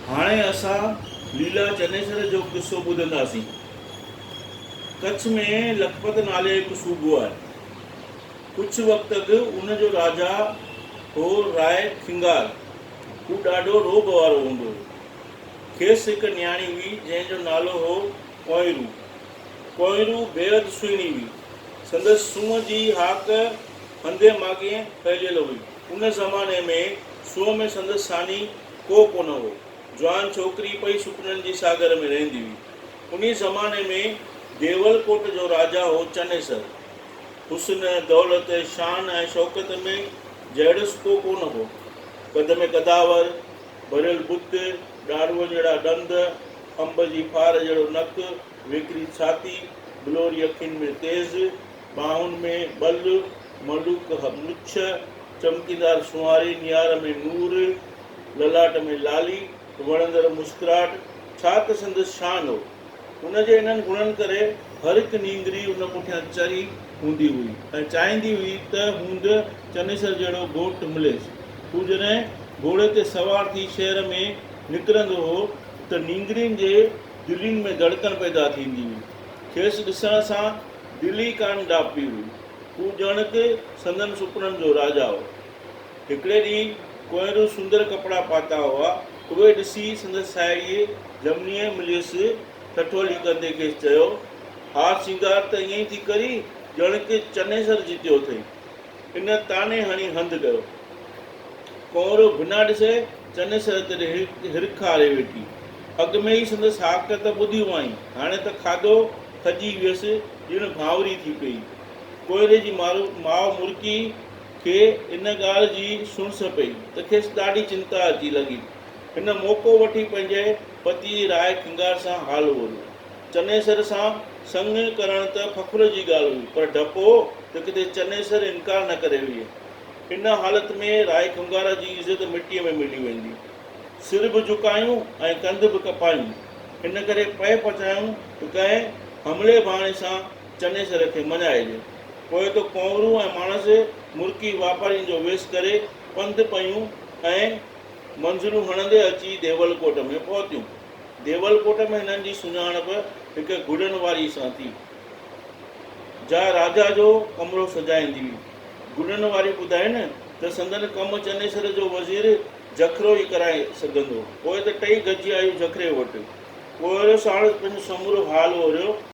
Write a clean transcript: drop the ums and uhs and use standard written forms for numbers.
هاڻي اسان ليلا چنيسر جو قصو ٻڌنداسين. ڪڇ ۾ لکپت نالي هڪ صوبو آهي. ڪجهه وقت اڳ ان جو راجا هو راء کنگار. هو ڏاڍو رعب وارو هوندو هو. کيس هڪ نياڻي هئي، جنهن جو نالو هو ڪوئنرو. ڪوئنرو بيحد سهڻي هئي. سندس سونهن جي هاڪ هنڌين ماڳين ڦهليل هئي. ان زماني ۾ سونهن ۾ سندس ثاني ڪو ڪونه هو. جوان ڇوڪري پئي سپنن جي ساگر ۾ رهندي هئي. انهي زماني ۾ ديول ڪوٽ جو راجا هو چنيسر. حسن، دولت، شان ۽ شوڪت ۾ جهڙس ڪو ڪونه هو. قد ۾ قداور، ڀريل بت، ڏاڙهونء جهڙا ڏند، انب جي ڦار جهڙو نڪ، ويڪري ڇاتي، بلوري اکين ۾ تيز، ٻانهن ۾ ٻل، ملوڪ مڇ، چمڪيدار سونهاري نيار ۾ نور، للاٽ ۾ لالي، وڻندڙ مسڪراهٽ، ڇا ته سندس شان هو. هن جي انهن گڻن ڪري هر هڪ نينگري ان پٺيان چري هوندي هئي ۽ چاهيندي هئي ته هوند چنيسر جهڙو گهوٽ مليس. هو جڏهن گهوڙي تي سوار ٿي شهر ۾ نڪرندو هو ته نينگرين جي دلين ۾ دڙڪن پيدا ٿيندي هئي. کيس ڏسڻ سان دل ئي ڪانه ڊاپبي هئي. هو ڄڻڪ سندن سپنن جو راجا هو. هڪڙي ڏينهن ڪوئنرو سندر ڪپڙا پاتا هئا. اهي ڏسي سندس ساهيڙيء جمنيء مليس ٺٺولي ڪندي کيس چيو، هار سينگار ته ائين ئي ٿي ڪرين، ڄڻڪ چنيسر جيتيو اٿئي. ان طعني هڻي هنڌ ڪيو. ڪؤنرو بنا ڏسي چنيسر تي هرک هاري ويٺي. اڳ ۾ ئي سندس هاڪ ته ٻڌي هئائين، هاڻي ته کاڌو کڄي ويس، ڄڻ ڀانوري ٿي پيئي. ڪوئري جي ماء مرڪي کي ان ڳالهه جي سڻس پئي ته کيس ڏاڍي چنتا اچي لڳي. هن موقعو وٺي پنهنجي پتيء راء کنگهار سان حال اوريو. چنيسر سان سڱ ڪرڻ ته فخر جي ڳالهه هئي، پر ڊپ هو ته ڪٿي چنيسر انڪار نه ڪري ويهي. ان حالت ۾ راء کنگهار جي عزت مٽيء ۾ ملي ويندي. سر به جهڪايون ۽ ڪنڌ به ڪپايون. ان ڪري پهه پچايون ته ڪنهن حملي بهاني سان چنيسر کي مڃائجي. پوء ته ڪؤنرو ۽ ماڻس مرڪي واپارين جو ويس ڪري پنڌ پيون ۽ منزلون هڻندي اچي ديول ڪوٽ ۾ پهتيون. ديول ڪوٽ ۾ هنن جي سڃاڻپ هڪ گڊن واري سان ٿي، جا راجا جو ڪمرو سجائيندي هئي. گڊن واري ٻڌاين ته سندن ڪم چنيسر جو وزير جکرو ئي ڪرائي سگهندو. پوء ته ٽئي گڏجي آيون جکري وٽ. ڪوهيڙو ساڻس پنهنجو سمورو حال اوريو.